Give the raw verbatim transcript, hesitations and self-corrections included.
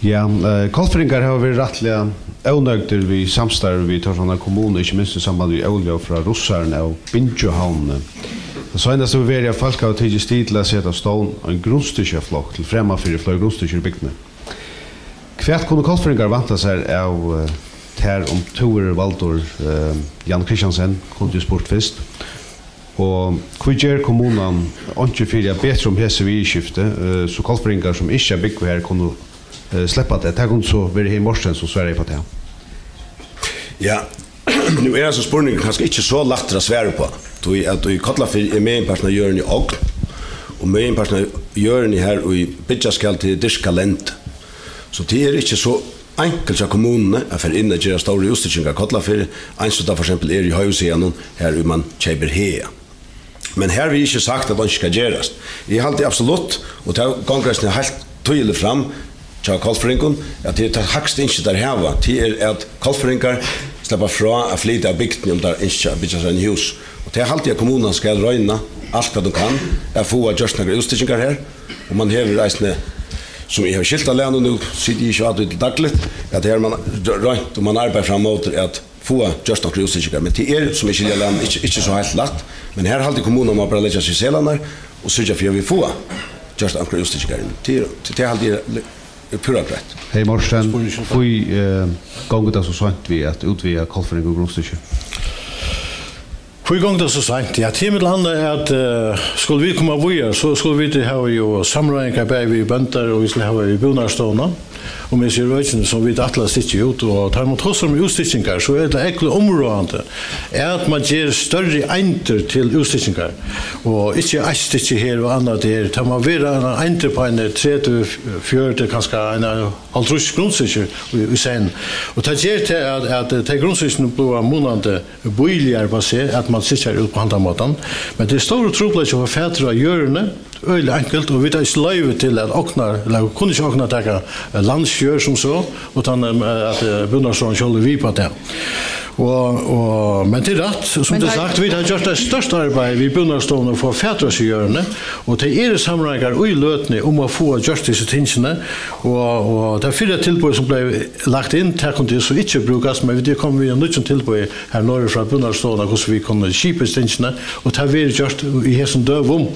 Ja, eh, Kollfirðingar hava verið rættiliga ónøgdir við samstarvið við Tórshavnar kommunu, ikki minst í samband við óljóð frá russarum av Bingjuhavnini. Tað seinasta hevur verið, at fólk hava tikið stig til at seta á stovn ein grundstykkjaflokk til frama fyri fleiri grundstykkir í bygdini. Hvat kunnu Kollfirðingar vænta sær av, eh, tær, um tú verður valdur, eh, Jan Christiansen, kundi eg spurt fyrst. Og hví ger kommunan einki fyri at betra um hesi viðurskifti, eh, so Kollfirðingar, sum ynskja at búgva her, kunnu, eh, sleppa tað? Tað kundi so verið Heðin Mortensen, sum svaraði upp á tað. Ja, nú er hasin spurningur kanska ikki so lættur at svara upp á, tí at í Kollafirði er meginpartin av jørðini ogn, og meginpartin av jørðini har, ið byggjast skal, tað er dyrkað lendi. So tað er ikki so enkelt hjá kommununi at fara inn og gera stórar útstykkingar í Kollafirði, eins og tað for eksempel er í Hoyvíkshaganum, har ið mann keypir haga. Men her vil eg ikki sagt, at einki skal gerast. Eg haldi absolutt, og tað gongur eisini heilt týðiligt fram hjá Kollfirðingum, at tað er tað hægsta ynski, teir hava, tað er, at Kollfirðingar sleppa frá at flyta av bygdini, um teir ynskja at byggja sær eini hús. Og tað haldi eg, at kommunan skal royna alt, hvat hon kann, at fáa gjørt nakrar útstykkingar her. Og mann hevur eisini, sum eg havi skilt á lagnum, nú siti eg ikki á tí til dagligt, at her mann roynt, og mann arbeiðir fram móti at fáa gjørt onkrar útstykkingar. Men tað er, sum eg skilji á lagnum, ikki, ikki so heilt lætt. Men her haldi eg, kommunan má bara leggja seg í selarnar og syrgja fyri, at vit fáa gjørt onkrar útstykkingar. Tað er, tað, tað haldi eg er púra greitt. Hey Morten, hví, eh, gongur tað so seint við at útvega Kollfirðingum grundstykki? Hví gongur tað so seint? Ja, tað er millum annað at, eh, skulu vit koma víðari, so skulu vit hava jú samráðingar bæði við bøndar og vit skulu hava við búnaðarstovuna, um hesi økini, sum vit ætla at stykkja út, og tá man tosar um útstykkingar, so er tað ógvuliga umráðandi, at man ger størri eindir til útstykkingar, og ikki eitt stykki her og annað der. Tað má vera ein eindir på ein tretivu, fjøruti, kanska ein hálvtrýss grundstykkir í, í senn. Og tað ger tað, at, at tey grundstykkini blíva munandi bíligari upp á seg, at man stykkir út á handan mátan. Men tað er stórur trupulleiki at fáa fatur á jørðini, øgiliga enkelt, og vit hava ikki loyvi til at ogna, ella kunnu ikki ognartaka, eh, landsjørð sum so, uttan, em, at, eh, búnaðarstovan sjálv er við á tað. Og, og, men tað er rætt, sum Men tað er tað sagt, vit hava gjørt eitt stórt arbeiði við búnaðarstovuna at fáa fatur á hesi jørðini, og tað eru samráðingar í løtuni um at fáa gjørt hesi tingini, og, og tað fyrra tilboðið sum bleiv lagt inn, tað kundi so ikki brúkast, men vit eru komin við einum nýggjum tilboði her norður frá búnaðarstovuni, hvussu vit kunnu skipa hesi tingini, og tað verður gjørt í hesum døgum.